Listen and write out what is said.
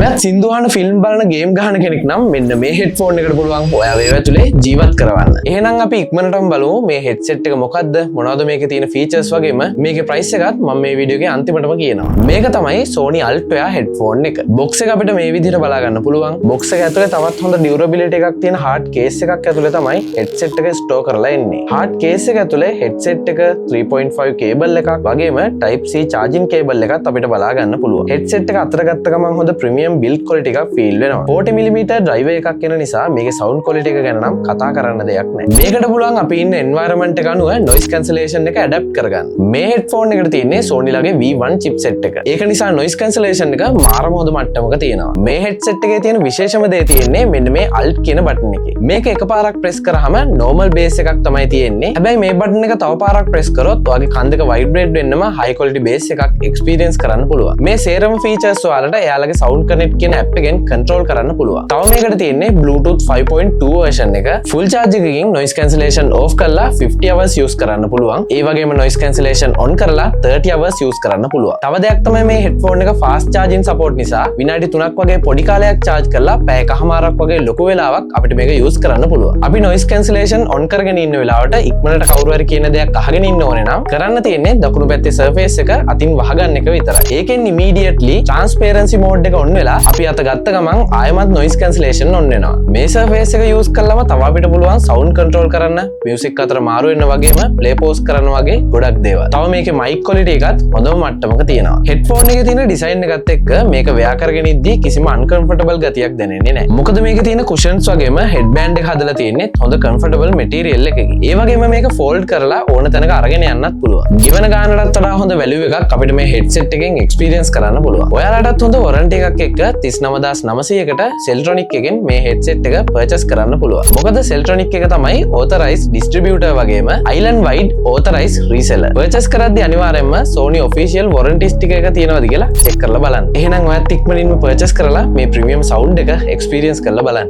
ඔයත් සින්දු අහන, ෆිල්ම් බලන, ගේම් ගහන කෙනෙක් නම් මෙන්න මේ හෙඩ්ෆෝන් එකට පුළුවන් ඔයාව ඒව ඇතුලේ ජීවත් කරවන්න. එහෙනම් අපි ඉක්මනටම බලමු මේ හෙඩ්සෙට් එක මොකද්ද, මොනවද මේකේ තියෙන ෆීචර්ස් වගේම මේකේ ප්‍රයිස් එකත් මම මේ වීඩියෝ එකේ අන්තිමටම කියනවා. මේක තමයි Sony Altware headphone එක. බොක්ස් එක අපිට මේ විදිහට බලා ගන්න පුළුවන්. බොක්ස් එක ඇතුලේ තවත් හොඳ ඩියුරබිලිටි එකක් තියෙන හાર્ඩ් කේස් එකක් ඇතුලේ තමයි හෙඩ්සෙට් එක ස්ටෝර් කරලා එන්නේ. හાર્ඩ් කේස් එක ඇතුලේ හෙඩ්සෙට් එක, 3.5 කේබල් එකක් වගේම Type C charging cable එකත් අපිට බලා ගන්න පුළුවන්. හෙඩ්සෙට් එක අතට ගත්ත ගමන් හොඳ ප්‍රීමියම් බිල්ඩ් ක්වොලිටි එකක් ෆීල් වෙනවා. 40 mm ඩ්‍රයිවර් එකක් එන නිසා මේකේ සවුන්ඩ් ක්වොලිටි එක ගැන නම් කතා කරන්න දෙයක් නෑ. මේකට පුළුවන් අපි ඉන්න එන්වයරන්මන්ට් එක අනුව නොයිස් කැන්සලේෂන් එක ඇඩැප්ට් කරගන්න. මේ හෙඩ්ෆෝන් එකට තියෙන්නේ Sony ලගේ V1 chipset එක. ඒක නිසා නොයිස් කැන්සලේෂන් එක මාරම හොඳ මට්ටමක තියෙනවා. මේ හෙඩ්සෙට් එකේ තියෙන විශේෂම දේ තියෙන්නේ මෙන්න මේ Alt කියන බටන් එකේ. මේක එකපාරක් ප්‍රෙස් කරාම නෝමල් බේස් එකක් තමයි තියෙන්නේ. හැබැයි මේ බටන් එක තව පාරක් ප්‍රෙස් කරොත් ඔයාගේ කන් දෙක වයිබ්‍රේට් වෙන්නම හයි ක්වොලිටි බේස් එකක් එක්ස්පීරියන්ස් කරන්න පුළුවන්. මේ සේරම ෆීචර්ස් ඔයාලට එයාලගේ Sound Connect කියන ඇප් එකෙන් කන්ට්‍රෝල් කරන්න පුළුවන්. තව මේකට තියෙන්නේ Bluetooth 5.2 version එක. ෆුල් චාර්ජ් එකකින් නොයිස් කැන්සලේෂන් ඕෆ් කරලා 50 hours use කරන්න පුළුවන්. ඒ වගේම නොයිස් කැන්සලේෂන් ඔන් කරලා 30 hours use කරන්න පුළුවන්. තව දෙයක් තමයි මේ හෙඩ්ෆෝන් එක ෆාස්ට් චාර්ජින් සපෝට් නිසා විනාඩි 3ක් වගේ පොඩි කාලයක් චාර්ජ් කරලා පැය එකහමාරක් වගේ ලොකු වෙලාවක් අපිට මේක යූස් කරන්න පුළුවන්. අපි නොයිස් කැන්සලේෂන් ඔන් කරගෙන ඉන්න වෙලාවට ඉක්මනට කවුරු හරි කියන දෙයක් අහගෙන ඉන්න ඕනේ නම් කරන්න තියෙන්නේ දකුණු පැත්තේ සර්ෆේස් එක අතින් වහගන්න එක විතරයි. ඒකෙන් ඉමීඩියට්ලි ට්‍රාන්ස්පේරන්සි මෝඩ් එක ඔන් වෙලා අපි අත ගත්ත ගමන් ආයෙමත් නොයිස් කැන්සලේෂන් ඔන් වෙනවා. මේ සර්ෆේස් එක යූස් කළාම තව අපිට පුළුවන් සවුන්ඩ් කන්ට්‍රෝල් කරන්න, මියුසික් අතර මාරු වෙන්න වගේම ප්ලේ පෝස් කරන්න වගේ ගොඩක් දේවල්. තව මේකේ මයික් ක්වොලිටි එකත් හොඳම මට්ටමක තියෙනවා. හෙඩ්ෆෝන් එකේ තියෙන ඩිසයින් එකත් එක්ක මේක වෙයා කරගෙන ඉද්දී කිසිම අන්කම්ෆර්ටබල් ගතියක් දැනෙන්නේ නැහැ. මොකද මේකේ තියෙන කුෂන්ස් වගේම හෙඩ් බෑන්ඩ් එක හදලා තියෙන්නේ හොඳ කම්ෆර්ටබල් මැටීරියල් එකකින්. ඒ වගේම මේක ෆෝල්ඩ් කරලා ඕන තැනක අරගෙන යන්නත් පුළුවන්. ගෙවන ගානටත් වඩා හොඳ වැලියු එකක් අපිට මේ හෙඩ්සෙට් එකෙන් එක්ස්පීරියන්ස් කරන්න පුළුවන්. ඔයාලටත් හොඳ වොරන්ටි එකක් එක්ක 39,900කට සෙල්ට්‍රොනික් එකෙන් මේ හෙඩ්සෙට් එක පර්චේස් කරන්න පුළුවන්. මොකද සෙල්ට්‍රොනික් එක තමයි ඕතරයිස් ඩිස්ට්‍රිබියුටර් වගේම අයිලන්ඩ් වයිඩ් ඕතරයිස් රීසෙලර්. පර්චේස් කරද්දී අනිවාර්යයෙන්ම Sony official warranty sticker එක තියෙනවද කියලා චෙක් කරලා බලන්න. එහෙනම් ඔයත් ඉක්මනින්ම පර්චේස් කරලා මේ ප්‍රීමියම් සවුන්ඩ් එක එක්ස්පීරියන්ස් කරලා බලන්න.